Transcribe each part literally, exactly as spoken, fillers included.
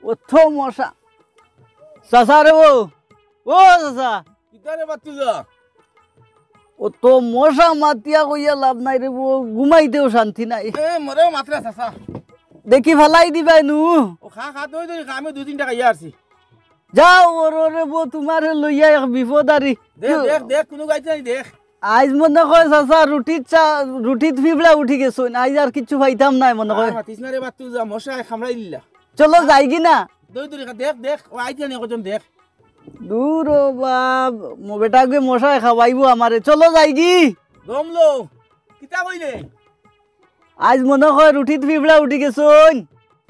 অত মশা। চাচা রে বো, ও চাচা। কিতা রে বাত্তুজা? অত মশা মাতিয়া কইয়া লাভ নাই রে বো, ঘুমাইতেও শান্তি নাই। এ, মরেও মাতরা চাচা। দেখি ফালাই দিবায় নু। ও খা, খা, দই, দই, খা, আমি দুই তিনটা খাইয়া আসি। যাও, ওর, ওরে বো, তুমারে লইয়া এক বিপদ আরি। দেখ, দেখ, দেখ, কুনু গাইতে নাই, দেখ। আইজ মনে কয় চাচা রুটিত চা-, রুটিত ফিবড়া উঠি গেছইন, আইজ আর কিচ্ছু পাইতাম নায় মনে কয়। আর মাতিস না রে বাত্তুজা, মশায় কামড়াই দিলা। চলো যাইগি না? দই দই খা, দেখ, দেখ, ও আইতে নি কজন দেখ। দূর ও বাপ, মো বেটাগুয়ে মশায় খাওয়াইবো আমারে, চলো যাইগি। দমলো, কিতা কইলে? আইজ মনে কয় রুটিত ফিবড়া উঠি গেছইন।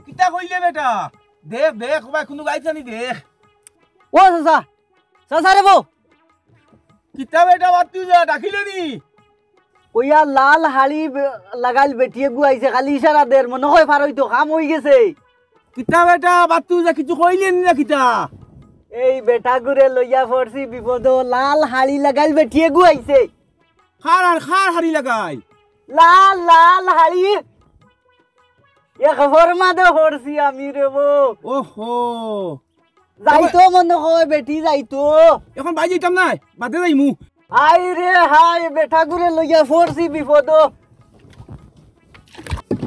কিতা কইলে বেটা? দেখ, দেখ, ও ভাই, কুনু গাইছে নি দেখ। ও চাচা, চাচা রে বো। কিতা বেটা বাত্তুজা, ডাকিলে নি? ওইয়া লাল হাড়ি বে-, লাগাইল বেটিয়ে গু আইছে, খালি ইশারা দের, মনে কয় ফারইতো, কাম অই গেছে। কিতা বেটা বাত্তুজা, কিছু কইলে নি না কিতা? এই বেটাগুরে লইয়া পড়ছি বিপদো, লাল হাড়ি লাগাইল বেটিয়ে গু আইছে। খার আর খার হাড়ি লাগাই। লাল লাল হাড়ি। এ খবর মাদে পড়ছি আমি রে বো। ওহো। যাইতো মনে কয় বেটি যাইতো। এখন বাই যাইতাম না, বাদে যাইমু। হায় রে হায়, বেটাগুরে লইয়া পড়ছি বিপদো।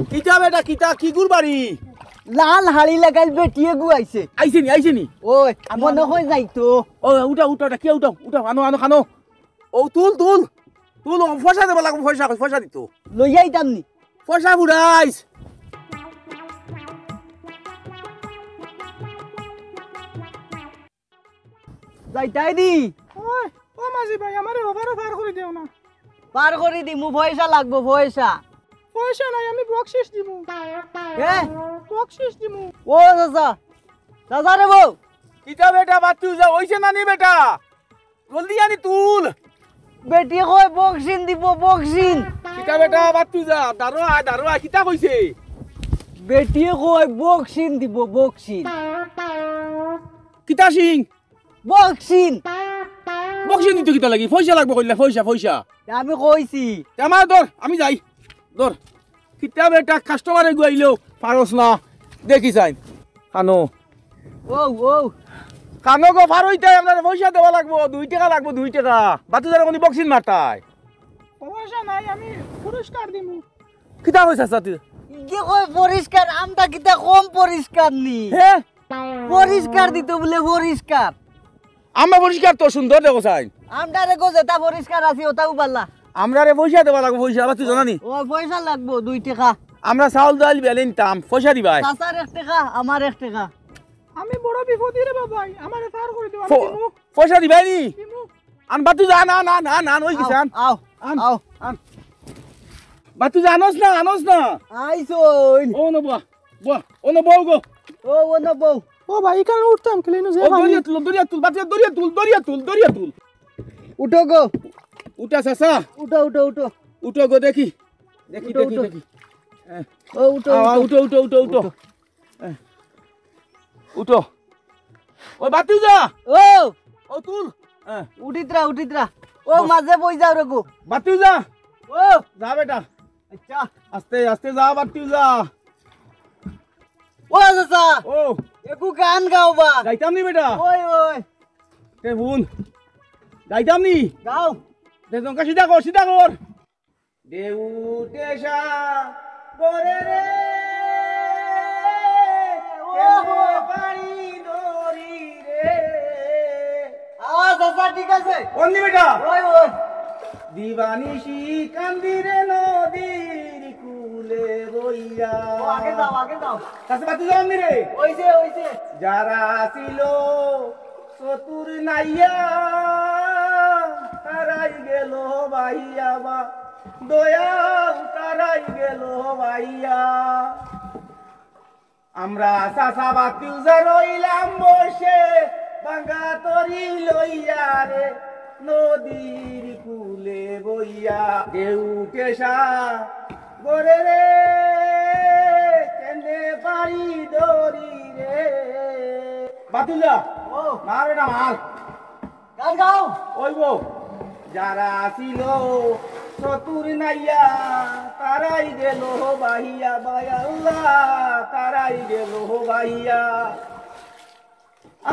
কিতা বেটা, কিতা, কি গুর বাড়ি? লাল হাড়ি লাগাইল বেটিয়ে গু আইছে। আইছে নি, আইছে নি? ওই, আনো, মনে আনো। কয় যাইতো। ও, উঠাও, উঠাও, ডাকিয়া উঠাও, উঠাও, আনো, আনো, খানো। ও, তুল, তুল। তুল, ও, পয়সা দেবা লাগবো, পয়সা, পয়সা দিতো। লইয়া আইতাম নি? পয়সা ফুরাইস। যাইতাই দি। ওই, ও মাঝি ভাই, আমারে ওভারও পার করি দেও না। পার করি দিমু, পয়সা লাগবো, পয়সা। পয়সা নাই, আমি বকশিস দিমু। এ? বকশিস দিমু। ও চাচা, চাচা রে বো। কিতা বেটা, বাত্তুজা, অইছে না নি বেটা? জলদি আনি তুল। বেটি কয় বক্সিন দিব, বক্সিন। কিতা বেটা, বাত্তুজা, দারো আয়, দারো আয়, কিতা কইছে? বেটিয়ে কয় বক্সিন দিব, বক্সিন। কিতা সিং? বক্সিন। বক্সিন দিতো কিতা লাগি? পয়সা লাগবো কইলা, পয়সা, পয়সা। তে আমি কইছি। তে আমার ধর, আমি যাই। ধর। কিতা বেটা, কাস্টমারে গুয়াইলেও পারস না। দেখি চাই। কানো। ও, ও। কানো গো, পার অইতায়, আপনারে পয়সা দেওয়া লাগবো, দুই টেকা লাগবো, দুই টেকা। বাত্তুজারে কুনি বক্সিন মারতায়। পয়সা নাই, আমি পুরস্কার দিমু। কিতা কইছস তুই? ইগে কয় পরিষ্কার, আমটা কিতা কম পরিষ্কার নি? হে? পরিষ্কার দিতো বুলে পরিষ্কার। আমরা পরিষ্কার তো সুন্দর দেখো চাই। আমরারে গো যেটা পরিষ্কার আছে ওটাও বালা। আমরারে পয়সা দেওয়া লাগবো, পয়সা, আবার তুই জানা নি? ও পয়সা লাগবো দুই টেকা। আমরা চাউল ডাইল বেলে নিতাম, পয়সা দিবায়। চাচার এক টেকা, আমার এক টেকা। আমি বড় বিপদে রে বাবাই, আমারে পার করি দেও, আমি প-, দিমু। পয়সা দিবায় নি? দিমু। আন বাত্তুজা, আন, আন, আন, আন, আন, ওই গেছে, আও, আন। আও, আন, আও। আন। বাত্তুজা, আনস না, আনস না। আইছইন। ও নবো, বো, ও নবো গো। ও, ও নবো। ও ভাই, এখানে উঠতাম, ক্লিন যে ও, ভাই। দরিয়া তুল, দরিয়া তুল, বাত্তুজা, দরিয়া তুল, দরিয়া তুল, দরিয়া তুল। উঠো গো। উঠা, চাচা। উঠো, উঠো, উঠো। উঠো গো, দেখি। দেখি, উঠো, দেখি, উঠো। দেখি। হ্যাঁ। ও, উঠো, আ, উঠো। উঠো, উঠো, উঠো, উঠো। উঠো। হ্যাঁ। উঠো। ও বাত্তুজা। ও। ও তুল। হ্যাঁ। উঠিত্রা, উঠিত্রা। ও বস। মাঝে বই যাও রে গো। বাত্তুজা। ও। যা বেটা। আচ্ছা। আস্তে, আস্তে যা বাত্তুজা। ও চাচা। ও। একু গান গাও বা। গাইতাম নি বেটা? ওই, ওই। তে হুন। গাইতাম নি? গাও। দে জঙ্কা সিধা কর, সিধা কর। ঢেউ উঠে সাগরে রে, কেমনে পাড়ি ধরি রে। আ, চাচা, ঠিক আছে। কোন দিকে বেটা? ওই, ওই। দিবানিশি কান্দি রে নদীর কূলে বইয়া। ও, আগে যাও, আগে যাও। চাচা, বাতি জ্বালান নি রে? ওই যে, ওই যে। যারা ছিল চতুর নাইয়া, তারাই গেল বাইয়া বা, দয়াল তারাই গেল বাইয়া। আমরা চাচা বাতিজা রইলাম বসে, ভাঙ্গা তরি লইয়া রে, নদীর কূলে বইয়া। ঢেউ উঠে সাগরে রে, কেনে পাড়ি ধরি রে। বাতুলা, ও। মার বেটা, মার। গান গাও। ওই গো, যারা ছিল চতুর নাইয়া তারাই গেল বাহিয়া, বায় আল্লাহ, তারাই গেল বাহিয়া।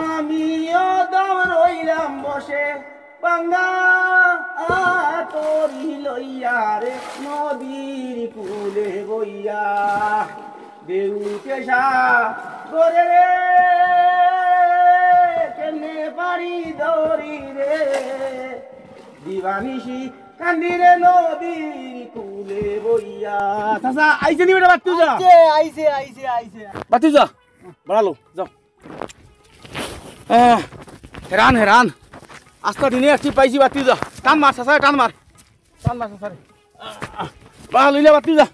আমিও দম রইলাম বসে, বাঙ্গা আতরি লইয়া রে, নদীর কূলে বইয়া। ঢেউ উঠে সাগরে রে, কেমনে পাড়ি ধরি রে, দিবানিশি কান্দি রে নদীর কূলে বইয়া। চাচা, আইছে নি বেটা বাত্তুজা? আইছে, আইছে, আইছে, আইছে। বাত্তুজা, বাড়ালো, যাও। আহ, হেরান, হেরান। আস্তা দিনে একটি পাইছি বাত্তুজা। টান মার, চাচা, টান মার। টান মার, চাচা রে। বাড়া লইলে বাত্তুজা।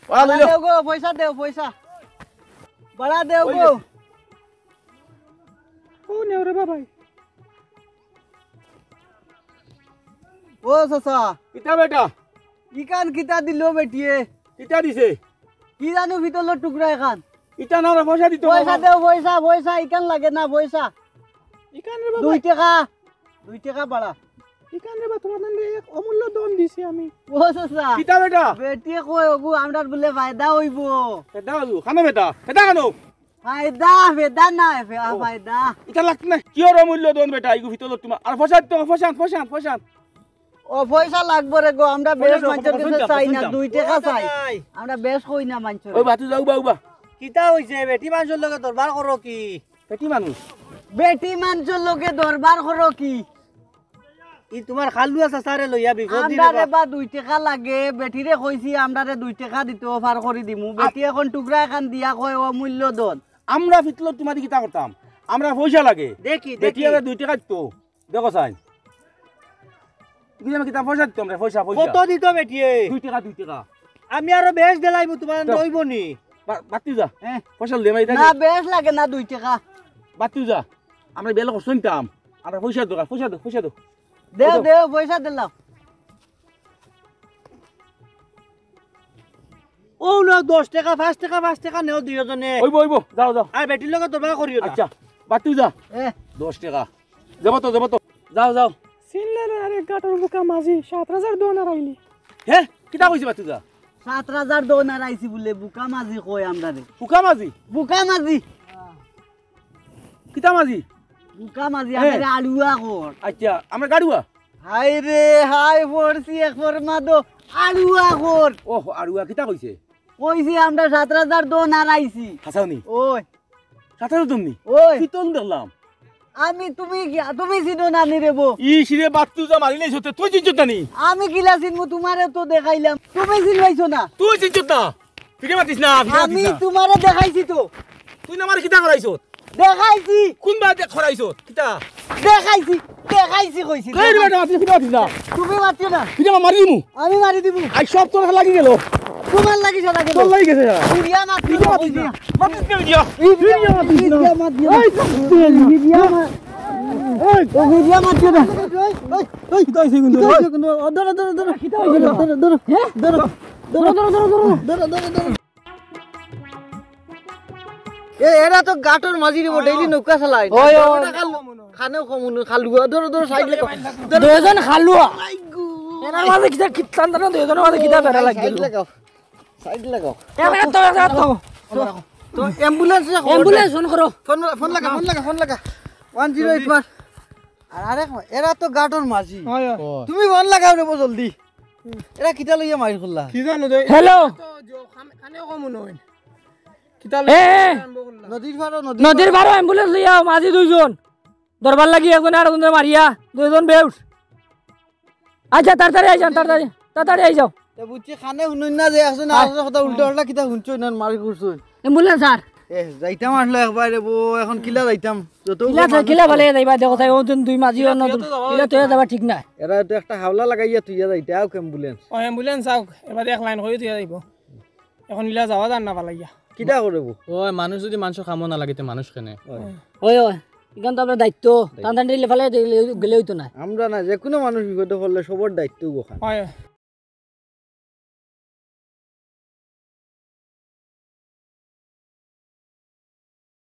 বাড়া লইলে। দেও গো, পয়সা দেও, পয়সা। বাড়া দেও ওই গো। যে। ও নেও রে বাবাই। ও চাচা। কিতা বেটা? ইখান কিতা দিল বেটিয়ে? কিতা দিছে? কি জানো ভিতরর টুকরা এখান। ইটা না রে, পয়সা দিতো পয়সা বাবা। দেও, পয়সা, পয়সা, ইখান লাগে না, পয়সা। ইখান রে বাবা। দুই টেকা, দুই টেকা বাড়া। ইখান রে বা, তোমার নাম রে এক অমূল্য ধন দিছি আমি। ও চাচা। কিতা বেটা? বেটিয়ে কয়, ওগু আমরার বুলে ফায়দা অইবো। ফায়দা অইবো? খানো বেটা? ফায়দা খানো? ফায়দা, ফায়দা না, ফে-, ও। ফায়দা। ইটা লাগতো না। কিওর অমূল্য ধন বেটা, ইগু ভিতরর তোমার। আর পয়সা দিতো, পয়সা, পয়সা, পয়সা। ও পয়সা লাগবো রে গো, আমরা বেশ মানষর গেছে চাই না, দুই টেকা চাই। আমরা বেশ কই না মানষর। ওই বাতু যাও বা, উবা। কিতা অইছে? বেটি মানষর লগে দরবার করো কি? বেটি মানুষ। বেটি মানষর লগে দরবার করো কি? ই তোমার খালু আছে সারে লইয়া বিপদ দিলে আমরারে বা। বা দুই টেকা লাগে, বেটিরে কইছি আমরারে দুই টেকা দিতো, পার করি দিমু। বেটি এখন টুকরা এখান দিয়া কয় অমূল্য ধন। আমরা ফিতলো তোমারে কিতা করতাম? আমরা পয়সা লাগে। দেখি, বেটি দেখি। আমরা দুই টেকা দিতো। দেখো চাই। তুমি আমারে কিতা পয়সা দিতাম রে, পয়সা, পয়সা। কত দিত বেটিয়ে? দুই টেকা, দুই টেকা। আমি আরো বেশ দিলাইমু, তোমার দইব নি? বা-, বাদ তুই যা। হ্যাঁ। পয়সা লইয়া মাই না, বেশ লাগে না দুই টেকা। বাদ তুই যা। আমরা বেলা করছইন তাম। আমরা পয়সা দরকার, পয়সা দে, পয়সা দে। দেও, দেও, পয়সা দিলাম। ও না, দশ টেকা, পাঁচ টেকা, পাঁচ টেকা নেও দুইজনে। অইবো, অইবো, যাও, যাও। আর বেটির লগে দরবার করিও না। আচ্ছা, বাদ তুই যা। এ। দশ টেকা। যাবো তো, যাবো তো। যাও, যাও। চিনলে না আরে গাটর বুকা মাঝি, সাত হাজার দন আর আইলি। হে? কিতা কইছি বাদ তুই যা? সাত হাজার দন আর আইছি বুলে বুকা মাঝি কয় আমরারে। বুকা মাঝি? বুকা মাঝি। কিতা মাঝি? বুকা মাঝি, এ। আমরারে আড়ুয়া কর। আচ্ছা, আমরা গাড়ুয়া? হায় রে, হায় পড়ছি এক ফরমাদো, আড়ুয়া কর। ওহ, আড়ুয়া কিতা কইছে? কইছি আমরা সাত হাজার দন আর আইছি। হাছাও নি? ওই। সাত হাজার দন নি? ওই। পিতল দেখলাম। আমি তুমি কি, তুমি চিনো না নি রে বো? ই সিরে বাদ তুই যা মারিলে সত্যি, তুই চিনছত না নি? আমি কিলা চিনমু, তোমারে তো দেখাইলাম, তুমি চিনলাইছো না। তুই চিনছত না? ফিরে মাতিস না, ফিরে মাতিস আমি না। তোমারে দেখাইছি তো। তুই না আমারে কিতা করাইছত? দেখাইছি। কোন বাদে করাইছত? কিতা? দেখাইছি, দেখাইছি কইছি। এই রে বেটা, আপনি ফিরে মাতিস না। তুমি মাতিও না। ফিরে মারি দিমু। আমি মারি দিমু। আই সব তোর লাগি গেল। তোমার লাগি সারা গেল। তোর লাগি গেছে সারা। ফিরিয়া মাতিও ফিরে না, মাতিস না। ফিরিয়া। মাতিস না, ফিরিয়া। ফিরিয়া মাতিস না। ফিরিয়া মাতিও না। এই, এই। ফিরিয়া মা-, এই। ও ফিরিয়া মাতিও না। এই, এই। কিতা অইছে কিন্তু? কিতা অইছে কিন্তু? ও, ধরো, ধরো, ধরো। কিতা অইছে? ধরো, ধরো, ধরো। হ্যাঁ? ধরো। ধরো, ধরো, ধরো, ধরো। ধরো, ধরো, ধরো। এ, এরা তো গাটর মাঝি রে, ডেইলি নৌকা চালায়। ওই, ওই। ওটা খাল-, খানেও কম নয়, খালুয়া। ধরো, ধরো, সাইড লাগাও। ধরো। দুইজন খালুয়া। এরার মাঝে কিতা কিত্তান জানো, দুইজনের মাঝে কিতা বেড়া লাগি গেল। সাইড লাগাও। সাইড লাগাও। এ, এ, তো, এ, তো। তো, অ্যাম্বুলেন্স রে, অ্যাম্বুলেন্স ফোন করো। ফোন, ফোন লাগা, ফোন লাগা, ফোন লাগা। ওয়ান জিরো এইট মার। আর আরে, এরা তো গাটর মাঝি। হয়, হয়। তুমি ফোন লাগাও রে, জলদি। এরা কিতা লইয়া মাইর করলা? কি জানো দে? হ্যালো। তো জো খান-, খানেও কম নয়। কিতা এ, লইয়া এ। আরম্ভ করলা? নদীর পাড়ো, নদীর নদীর পাড়ো। পাড়ো অ্যাম্বুলেন্স লইয়া আও, মাঝি দুইজন। দরবার লাগি একজনে আরকজনরে মারিয়া, দুইজন বেউস। আচ্ছা, তাড়াতাড়ি আই যান, তাড়াতাড়ি, তাড়াতাড়ি আই যাও। তে বুঝছি, খানে হুনইন না যে আসলে না, হ্যাঁ। আসলে কথা উল্টা পাল্টা কিতা হুনছো না, মারি করছো। অ্যাম্বুলেন্স আর। এ, যাইতাম আসলে একবারে বো, এখন কিলা যাইতাম? যত কিলা উঠে তো, মানুষ কিলা তো। ফালাই যাইবা, দেখো চাই, ও দিন দুই মাঝি কিলা অন্য তুই দিন। তো যাওয়া কিলা যাইতো তুই না। যাবা ঠিক না। এরা তো একটা হাওলা লাগাইয়া তুই যাইতে, আউক অ্যাম্বুলেন্স। ও, অ্যাম্বুলেন্স আউক, এবারে এক লাইন করি তুই যাইবো। এখন ইলা যাওয়া যার না ফালাইয়া। কিতা করবো? ওই মানুষ যদি মানুষের কামো না লাগে, তে মানুষ কেনে? ওই। ওই, ওই, ইখান তো আমরা দায়িত্ব, দায়িত্ব। টান টান দিলে ফালাই দিলে গেলে অইতো না। আমরা না, যে কোনো মানুষ বিপদে পড়লে সবার দায়িত্ব ওখান। হয়।